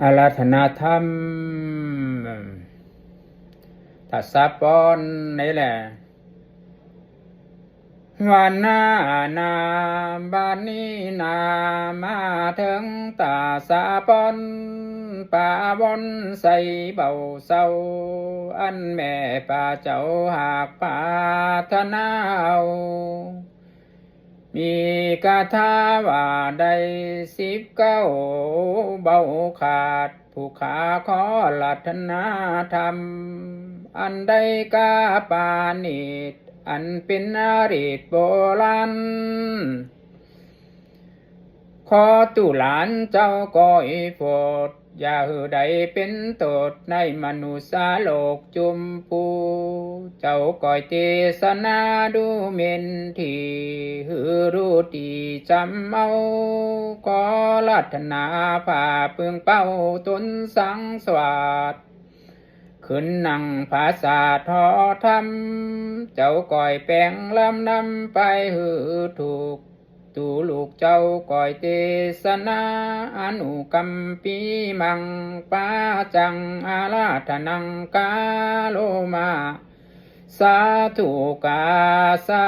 ອາລາທະນາທຳ ທະສະປອນນີ້ແຫຼະ. ວັນນານາ ບາດນີ້ນາ ມາເຖິງຕາສະປອນ ປາວອນໃສເບົາເຊົາ ອັນແມ່ພະເຈົ້າຫາກປາດຖະໜາເອົາ ມີກາຖາວ່າໄດ້ສິບເກົ້າ ເບົາຂາດ ຜູ້ຂ້າຂໍລັດຖະນາທຳ ອັນໃດກາປານີດ ອັນເປັນອາລິດໂບລານ ຂໍຕູຫຼານເຈົ້າກ້ອຍໂພດ ຢ່າໃຫ້ໄດ້ເປັນໂທດ ໃນມະນຸດສາໂລກຈຸມພູ ເຈົ້າກ້ອຍເທສະນາດູເໝັນທີ ໃຫ້ຮູ້ຕີຈຳເອົາ ຂໍລັດຖະນາພາບເບິ່ງເປົ້າຕົນສັງສວາດ ຂຶ້ນນັ່ງຜາສາດຫໍທຳ ເຈົ້າກ້ອຍແປງລຳນຳໄປໃຫ້ຖືກ ຕູລູກເຈົ້າກ້ອຍເທສະນາ ອະນຸກຳປີມັງ ປາຈັງອາລາທະນັງ ກາໂລມາ ສາທຸກາສາ.